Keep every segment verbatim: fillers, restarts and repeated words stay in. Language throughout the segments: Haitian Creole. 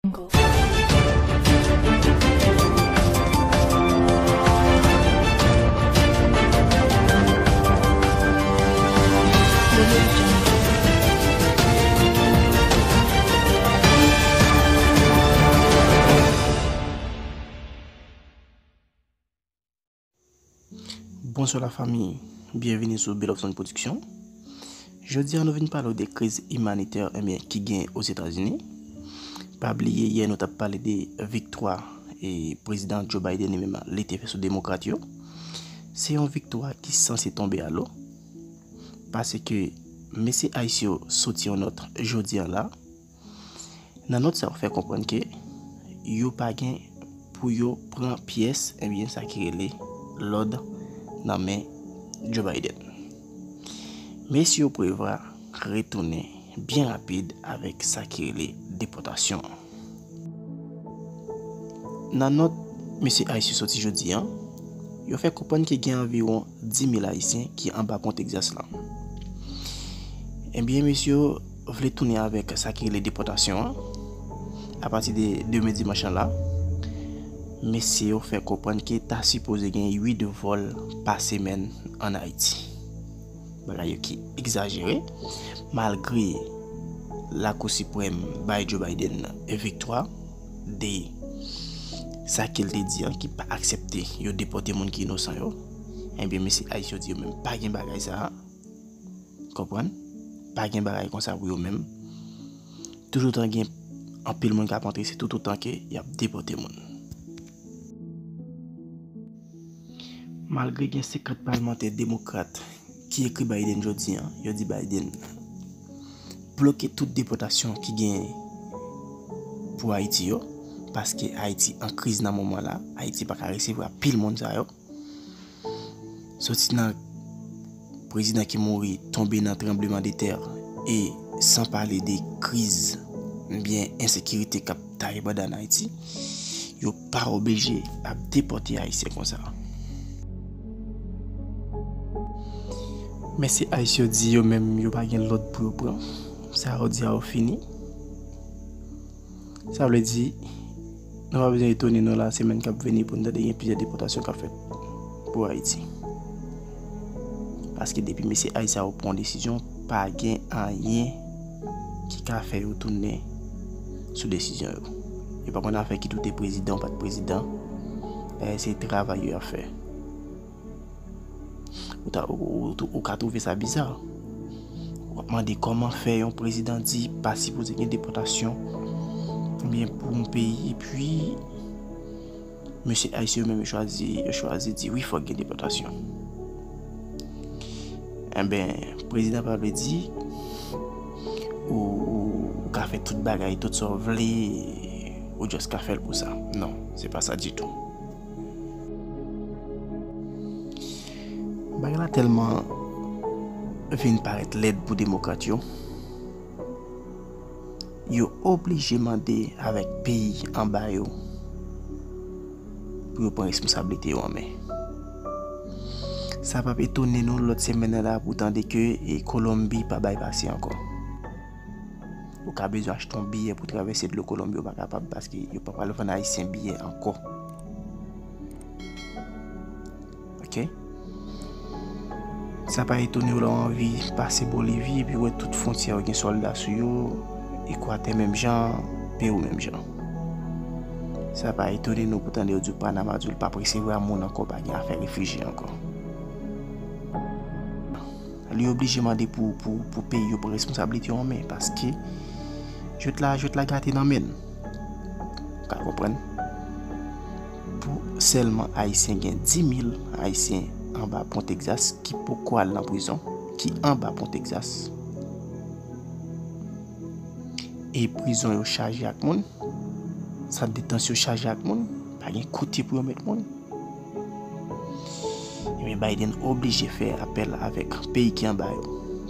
Bonswa lafanmi, byenvini sou Belovson Production. Jodi a nou vin pale w de kriz imanitè, ebyen, ki gen Ozetazini. Pa bliye yè nou t ap pale de viktwa e prezidan Joe Biden li menm li te fè sou demokrat yo. Se yon viktwa ki sanse tonbe a lo. Paske mesye Ice yo soti yon nòt jodi a la. Nan nòt sa yo fè konprann ke yo pa gen pou yo pran pyès, ebyen, sa ki rele lòd nan men Joe Biden. Mesye yo prevwa retounen byen rapid avèk sa ki rele depòtasyon an. Nan nòt mesye Ice yo soti jodi a, yo fè konprann ke gen anviwon dis mil Ayisyen ki anba pon Texas la. Ebyen, mesye yo vle tounen avèk sa ki rele depòtasyon an. Apati de demen dimanch lan la, mesye yo fè konprann ke ta sipoze gen uit vòl pa semèn ann Ayiti. Bagay yo ki egzajere, malgre Lakou Siprèm bay Joe Biden viktwa de sa ke l te di an, ki pa aksepte yo depòte moun ki inosan yo. Ebyen, mesye Ice yo di yo menm pa gen bagay sa a. Konprann? Pa gen bagay konsa pou yo menm. Toutotan gen anpil moun k ap antre, se toutotan ke y ap depòte moun. Malgre gen senkant palmantè demokrat ki ekri Biden jodi a, yo di Biden bloke tout depòtasyon ki gen pou Ayiti yo, paske Ayiti an kriz nan moman la, Ayiti pa ka resevwa pil moun sa yo. Soti nan prezidan ki mouri, tonbe nan tranblemanntè, e san pale de kriz, ebyen, ensekirite k ap taye banda ann Ayiti, yo pa oblije ap depòte Ayisyen konsa. Mesye Ice yo di yo menm yo pa gen lòd pou yo pran. Sa yo di a yo fini. Sa vle di, nou pa bezwen etone nou la semèn k ap vini pou n tande gen plizyè depòtasyon k ap fèt pou Ayiti. Paske depi mesye Ice sa yo pran yon desizyon, pa gen anyen ki ka fè yo tounen sou desizyon yo. Yo pa konn afè kit ou te prezidan ou pa t prezidan. Dayè, se travay yo ap fè. Ou ta, ou, ou, ou, ou ka twouve sa biza. W ap mande kòman fè yon prezidan di pa sipoze gen depòtasyon, ebyen, pou yon peyi, epi mesye Ice yo menm yo chwazi, yo chwazi di wi, fòk gen depòtasyon. Enben, prezidan pa vle di ou, ou, ou ka fè tout bagay, tout sa w vle, ou just ka fè l pou sa. Non, se pa sa ditou. Bagay la tèlman vin parèt lèd pou demokrat yo, yo oblije mande avèk peyi anba yo pou yo pran responsablite yo an men. Sa p ap etone nou lòt semèn nan la pou tande ke, e, Kolonbi pa bay pase ankò. Ou ka bezwen achte yon biyè pou travèse dlo Kolonbi, ou pa kapab paske yo pa pral vann Ayisyen biyè ankò. Ok? Sa pa etone w lè w anvi pase Bolivi epi w wè tout fwontyè yo gen sòlda sou yo, Ekwatè menm jan, Pewou menm jan. Sa pa etone nou pou tande yo di w Panama di w l p ap resevwa moun ankò, pa gen afè refijye ankò. Li oblije mande pou, pou, pou peyi yo pran responsablite yo an men, paske jwèt la, jwèt la gate nan men l. Ou ka konprann? Pou sèlman Ayisyen, gen dis mil Ayisyen anba pon Texas ki poko al nan prizon, ki anba pon Texas. E prizon yo chaje ak moun, sant detans yo chaje ak moun, pa gen kote pou yo met moun. Ebyen, Biden oblije fè apèl avèk peyi ki anba yo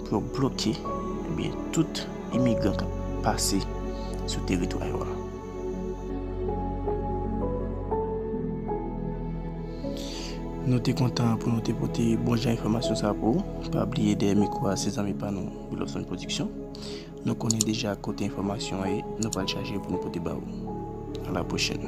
pou yo bloke, ebyen, tout imigran k ap pase sou teritwa yo a. Nou te kontan pou nou te pote bon jan enfòmasyon sa pou ou. Pa bliye dèyè mikwo a se zanmi pa nou, Wilson Production. Nou konnen deja kote enfòmasyon an ye, nou pral chache pou nou pote ba ou. A la pwochèn.